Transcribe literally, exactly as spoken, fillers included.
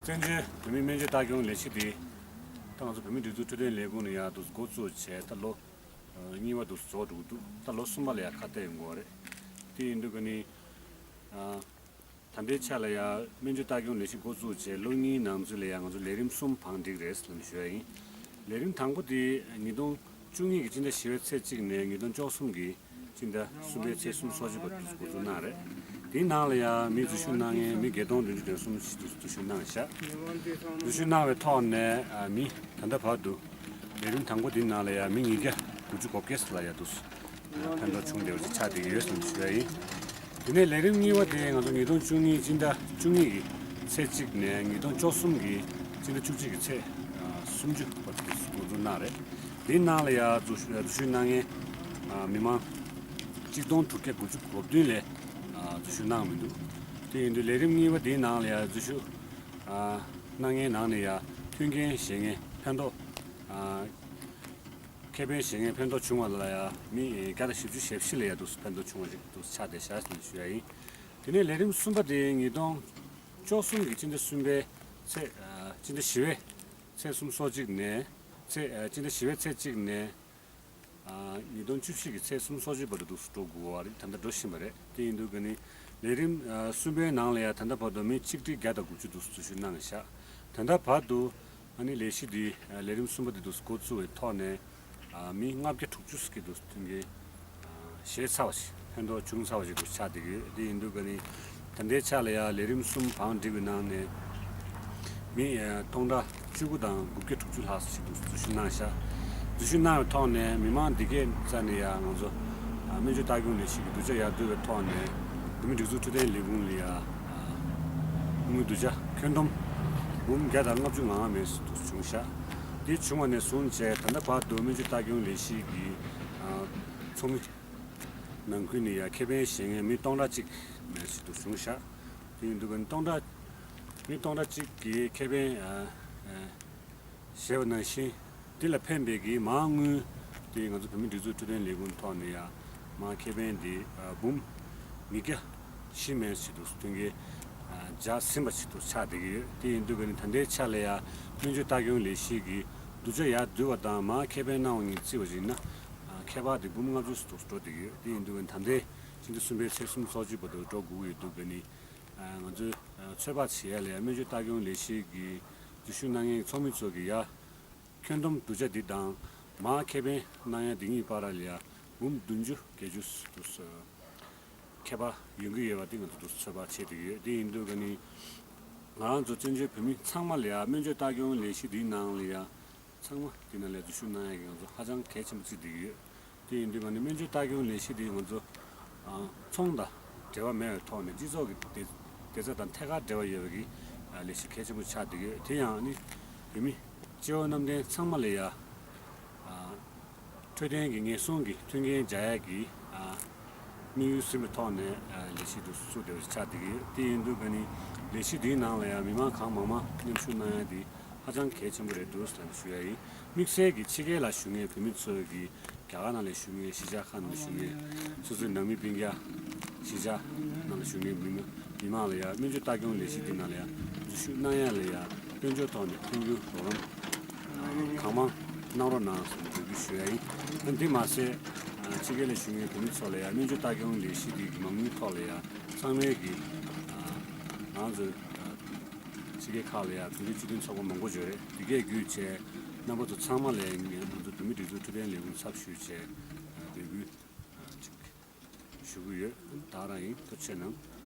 བཙན་བྱོལ་བོད་མིའི་སྨན་བཅོས་ལྟ་སྐྱོང་ལས་གཞི་དེ་ད་ང་ཚོ་བོད་མིའི་སྒྲིག་འཛུགས་འཕྲོད་བསྟེན་ལས་ཁུངས་ནས་ཡར་འདུག་འགོ་བཙུགས་བྱས་ད་ལོ་གཉིས་པ་འདུག་རྫོགས་འགྲོ་གི་འདུག་ད་ལོ་གསུམ་པ་ལ་ཡར་ཁ་གཏད་ཡོང་གི་རེད། དེ་ཡིན་དུས་ཀ་ནི། ད་ལྟའི་ཆ་ལ་ཡ་སྨན་བཅོས་ལྟ་སྐྱོང་ལས་གཞི་འགོ་བཙུགས་བྱས་ལོ་གཉིས་ནང་ཚུད་ལ་ཡ་ང་ཚོ་ལས་རིམ་གསུམ་བང་བསྒྲིགས་རེད་ལབ་ཞུ་ཡ་ཡིན། ལས་རིམ་དང་པོ་དེ་ཉིས་སྟོང་བཅུ་གཉིས་ཀྱི་སྤྱི་ཟླ་བཞི་པའི་ཚེས་གཅིག་ནས་ཉིས་སྟོང་བཅུ་གསུམ་གྱི་སྤྱི་ཟླ་གསུམ་པའི་ཚེས་གསུམ་སོ་གཅིག་བར་དུ་འགོ་འཛུགས་གནང་རེད། དེའི་ནང་ལ་ཡ་མི་འཛུལ་ཞུགས་གནང་མཁན་མི་བརྒྱད་སྟོང་བདུན་ཅུ་དོན་གསུམ་ཞིག་འཛུལ་ཞུགས་གནང་བཞག་འཛུལ་ཞུགས་གནང་བའི་ཐོག་ནས་མི་ད་ལྟ་བར་དུ་ལས་རིམ་དང་པོ་འདིའི་ནང་ལ་ཡ་མི་ཉིས་བརྒྱ་དགུ་བཅུ་གོ་བརྒྱད་ལ་ཡ་འདུག་ཕན་ཐོགས་བྱུང་བསྡད་པ་ཞིག་ཆགས་བསྡད་ཀྱི་ཡོད་ཟེར་ཞུ་ཡ་ཡིན། དེ་ནས་ལས་རིམ་གཉིས་པ་དེ་ང་ཚོ་ཉིས་སྟོང་བཅུ་གཉིས་སྤྱི་ཟླ་བཅུ་གཉིས་ཀྱི་ཚེས་གཅིག་ནས་ཉིས་སྟོང་བཅུ་གསུམ་གྱི་སྤྱི་ཟླ་བཅུ་གཅིག་གི་ཚེས་ཨ་སུམ་ཅུ་བར་དུ་འགོ་འཛུགས་གནང་རེད། དེའི་ནང་ལ་ཡ་འཛུལ་ཞུགས་འཛུལ་ཞུགས་གནང་མཁན་ཨ་མི་མང་གཅིག་སྟོང་དྲུག་བརྒྱ་དགུ་བཅུ་གོ་བདུན་ལས་ཨ་འཛུལ་ཞུགས་གནང་མི་འདུག་དེ་ཡིན་དུས་ལས་རིམ་གཉིས་པ་དེའི་ནང་ལ་ཡ་འཛུལ་ཞུགས་ཨ་གནང་མཁན་ནང་ནས་ཡ་མཐུན་རྐྱེན་བཞེས་མཁན་ཕན་ཐོགས་ཨ་ཁེ་ཕན་བཞེས་མཁན་ཕན་ཐོགས་བྱུང་བ་ལ་ཡང་མི་བརྒྱ་དང་བཞི་བཅུ་ཞེ་བཞི་ལ་ཡང་འདུག་ཕན་ཐོགས་བྱུང་བ་ཞིག་འདུག་ཆགས་བསྡད་བཞག་ཟེར་ཞུ་ཡ་ཡིན། དེ་ནས་ལས་རིམ་གསུམ་པ་དེ་ཉིས་སྟོང་བཅུ་གསུམ་གྱི་སྤྱི་ཟླ་གསུམ་པའི་ཚེས་ཨ་སྤྱི་ཟླ་བཞི་པའི་ཚེས་གསུམ་སོ་གཅིག་ནས་ཚེས་ཨ་སྤྱི་ཟླ་བཞི་པའི་ཚེས་གཅིག་ནས་ཨ་ཉིས་སྟོང་བཅུ་བཞི་གི་ཚེས་གསུམ་སོ་གཅིག་བར་དུ་འདུག་འགྲོ་དགོས་པ་རེད། ད་ལྟ་འགྲོ་བཞིན་པ་རེད། དེ་ཡིན་དུས་ཀ་ནི་ལས་རིམ་ཨ་གསུམ་པའི་ནང་ལ་ཡང་ད་ལྟ་བར་དུ་མི་གཅིག་ཁྲི་བརྒྱ་དང་དགུ་བཅུ་འདུག་འཛུལ་ཞུགས་གནང་བཞག་ད་ལྟ་བར་དུ་ཨ་ནི་ལས་གཞི་འདི་ཨ་ལས་རིམ་གསུམ་པ་འདི་འདུག་འགོ་བཙུགས་པའི་ཐོག་ནས་ཨ་མི་ལྔ་བརྒྱ་དྲུག་ཅུ་ཞིག་འདུག་མཐུན་རྐྱེན་ཨ་བཞེས་ཚར་བ་ཞིག་ཕན་ཐོགས་བྱུང་ཚར་བ་ཞིག་འདུག་ཆགས་བསྡད་ཀྱི་ཡོད། དེ་ཡིན་དུས་ཀ་ནི་ད་ལྟའི་ཆ་ལ་ཡང་ལས་རིམ་གསུམ་བང་བསྒྲིགས་པའི་ནང་ནས་མི་ཨ་སྟོང་ཕྲག་བཅུ་དགུ་དང་དགུ་བརྒྱ་དྲུག་ཅུ་ལྷག་ཞིག་འདུག་འཛུལ་ཞུགས་གནང་བཞག་འཛུལ་ཞུགས་གནང་བའི་ཐོག་ནས་མི་མང་འདི་གས་རྩ་ནས་ཡང་ང་ཚོ་ཨ་སྨན་བཅོས་ལྟ་སྐྱོང་ལས་གཞི་གི་བསྡུ་བྱ་ཡར་བསྡུ་བའི་ཐོག་ནས་བོད་མིའི་སྒྲིག་འཛུགས་འཕྲོད་བསྟེན་ལས་ཁུངས་ལ་ཡང་ཨ་དངུལ་བསྡུ་བྱ་ཁྱོན་བསྡོམས་འབུམ་བརྒྱ་དང་ལྔ་བཅུ་ང་ལྔ་མེད་ཙམ་འདུག་བྱུང་བཞག་དེ་བྱུང་བ་ནས་བཟུང་བྱས་ད་ལྟ་བར་དུ་སྨན་བཅོས་ལྟ་སྐྱོང་ལས་གཞི་གི་ཨ་ཚོགས་མི་ནང་ཁུལ་ནས་ཡང་ཁེ་ཕན་བཞེས་མཁན་མི་སྟོང་ཕྲག་གཅིག་མེད་ཙམ་འདུག་བྱུང་བཞག་དེ་ཡིན་དུས་ཀ་ནི་སྟོང་ཕྲག་མི་སྟོང་ཕྲག་གཅིག་གི་ཁེ་ཕན་ཨ་ཨ་བཞེས་པ་ནང་བཞིན་དེ་ལ་ཕན་པའི་གི་མ་དངུལ་དེ་ང་ཚོ་བོད་མིའི་སྒྲིག་འཛུགས་འཕྲོད་བསྟེན་ལས་ཁུངས་ཐོག་ནས་ཡང་མ་ཁེ་ཕན་དེ་ཨ་འབུམ་ཉིས་བརྒྱ་བཞི་མེད་ཙམ་འདུག་མཐུན་རྐྱེན་ཨ་བཞག་ཟིན་པ་ཞིག་ཏུ་ཆགས་བསྡད་ཀྱི་ཡོད། དེ་ཡིན་དུས་ཀ་ནི་ད་ལྟའི་ཆ་ལ་ཡང་སྨན་བཅོས་ལྟ་སྐྱོང་ལས་གཞི་གི་བསྡུ་བྱ་ཡར་བསྡུ་བ་དང་མ་ཁེ་ཕན་གནང་བ་གཉིས་བརྩིས་པ་ཡིན་ན་ཨ་ཁྱད་པར་དེ་འབུམ་ལྔ་བཅུ་ཙམ་འགྲོ་བསྡད་ཀྱི་ཡོད། དེ་ཡིན་དུས་ཀ་ནི་ད་ལྟའི་སྤྱི་ཟླ་གསུམ་པའི་ཚེས་གསུམ་སོ་གཅིག་བར་དུ་འགྲོ་དགོས་ཀྱི་ཡོད་དུས་ཀ་ནི་ཨ་ང་ཚོས་ཨ་ཚོད་དཔག་བྱེད་ཡ་ལ་ཡང་སྨན་བཅོས་ལྟ་སྐྱོང་ལས་གཞི་གི་འཛུལ་ཞུགས་གནང་མཁན་ཚོགས་མི་ཚོ་གི་ཡ་ཁྱོན་བསྡོམས་བསྡུ་བྱ་འདི་དང་མ་ཁེ་ཕན་གནང་ཡ་འདི་གཉིས་བར་ལ་ཡ་འབུམ་བདུན་ཅུ་བརྒྱད་ཅུ་དུ་ཁྱད་པར་ཡོང་གི་ཡོད་པ་འདི་ང་ཚོ་འདུག་ཚོད་དཔག་བྱེད་བསྡད་ཀྱི་ཡོད། འདི་ཡིན་དུས་ཀ་ནི་ང་རང་ཚོ་བཙན་བྱོལ་བོད་མི་ཚང་མ་ལ་ཡ་སྨན་བཅོས་ལྟ་སྐྱོང་ལས་གཞི་འདིའི་ནང་ལ་ཡ་ཚང་མ་འདི་ནང་ལ་འཛུལ་ཞུགས་གནང་ཡ་གི་ང་ཚོ་ཧ་ཅང་གལ་ཆེན་པོ་བརྩིས་བསྡད་ཀྱི་ཡོད། དེ་ཡིན་དུས་ང་ནི་སྨན་བཅོས་ལྟ་སྐྱོང་ལས་གཞི་དེ་ང་ཚོ་ཨ་ཚོང་དང་འབྲེལ་བ་མེད་པའི་ཐོག་ནས་སྤྱི་ཚོགས་ཀྱི་བདེ་བདེ་རྩ་དང་ཐད་ཀར་འབྲེལ་བ་ཡོད་པ་གི་ཨ་ལས་གཞི་གལ་ཆེན་པོ་ཆགས་བསྡད་ཀྱི་ཡོད། དེ་ཡང་ནི་བོད་མི་སྤྱི་བོ་གནམ་བསྟན་ཚང་མ་ལ་ཡ་ཨ་འཕྲོད་བསྟེན་གྱི་ཉེན་སྲུང་གི་མཐུན་རྐྱེན་སྦྱར་ཡ་གི་ཨ་དམིགས་ཡུལ་ཟིན་པའི་ཐོག་ནས་ཨ་ལས་གཞི་དེ་བཙུགས་བསྡད་པ་ཆགས་བསྡད་ཀྱི་ཡོད། དེ་ཡིན་དུས་ང་ནི་ལས་གཞི་དེའི་ནང་ལ་ཡ་མི་མང་གང་མང་མང་མཉམ་ཞུགས་གནང་ཡ་དེ་ཧ་ཅང་གལ་ཆེན་པོ་རེད་འདུག་ཟེར་ཞུ་ཡ་ཡིན། དམིགས་བསལ་གྱི་ཕྱི་རྒྱལ་ལ་བཞུགས་མཁན་བོད་མི་ཚོ་གི་རྒྱ་གར་ནང་ལ་བཞུགས་མཁན་གཞིས་ཆགས་ཁག་ནང་ལ་བཞུགས་མཁན་སོ་སོའི་ནང་མི་སྤུན་ཀྱག་གཞིས་ཆགས་ནང་ལ་བཞུགས་མཁན་མི་མི་མང་ལ་ཡང་སྨན་བཅོས་ལྟ་སྐྱོང་ལས་གཞི་འདི་ནང་ལ་ཡང་འཛུལ་ཞུགས་གནང་ཡ་ལ་ཡང་དཔལ་འབྱོར་ཐོག་ནས་མཐུན་འགྱུར་རོགས་རམ་གང་མང་གནང་རོགས་གནང་ཟེར་ནས་འབོད་སྐུལ་ཞུ་ཡ་ཡིན། ཨ་འདི་མ་ཟད་ཕྱི་རྒྱལ་ལ་བཞུགས་མཁན་བོད་མི་ཚོ་ལ་ཡང་སྨན་བཅོས་ལྟ་སྐྱོང་ལས་གཞི་འདི་གི་མ་དངུལ་ཐོག་ལ་ཡང་ཚང་མས་ཀྱི་ང་ཚོའི་ཕྱི་རྒྱལ་ཁག་ལ་ཡང་བོད་མིའི་སྤྱི་མཐུན་ཚོགས་པ་མང་པོ་ཡོད་རེད། དེ་གས་བརྒྱུད་བྱས་རྣམ་པ་ཚོ་ཚང་མ་ལ་ཡང་ང་ཚོ་བོད་མིའི་སྒྲིག་འཛུགས་འཕྲོད་བསྟེན་ལས་ཁུངས་ཚབ་ཞུས་བྱས་འབོད་སྐུལ་ཅིག་ཞུ་གི་ཡོད། ད་རང་ཡིན། ཐུགས་རྗེ་གནང་།